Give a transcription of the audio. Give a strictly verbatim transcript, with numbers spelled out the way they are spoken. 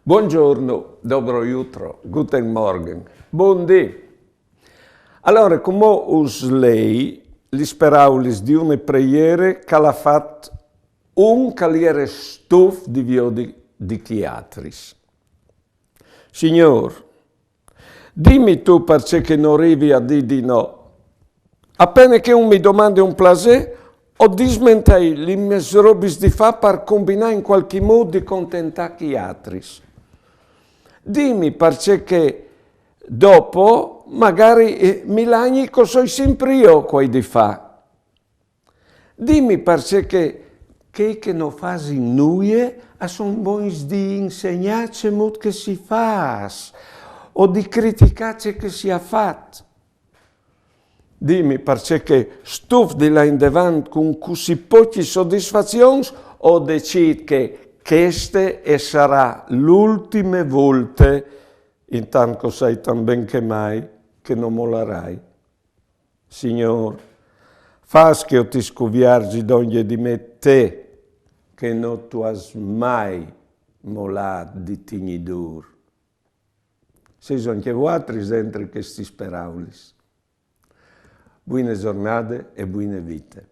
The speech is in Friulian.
Buongiorno, dobro jutro, guten Morgen, bundì. Alore, cumò us lei lis peraulis di une preiere ch'al à fat un ch'al jere stuf di viodi di chei altris. Signôr, dimi tu parcè che no rivi a dî di no. A pene che un mi domande un plasê, o dismentai lis mês robis di fâ par cumbinâ in cualchi mût di contentâ chei altris. Dimi parcè che dopo magari, eh, mi lagni che o soi simpri jo cuei di fâ. Dimi parcè che chei che no fasin nuie a son bogns di insegnâ cemût che si fâs o di criticâ ce che si à fat. Dimi parcè che, stuf di lâ indevant cun cussì pocjis sodisfazions, o decît che cheste e sarà l'ultime volte, intant che o sai tant ben che mai che no molarai. Signôr, fâs che o ti scuvierzi dongje di me te, che no tu âs mai molât di tignî dûr. Sêso ancje vualtris dentri chestis peraulis. Buine zornade e buine vite.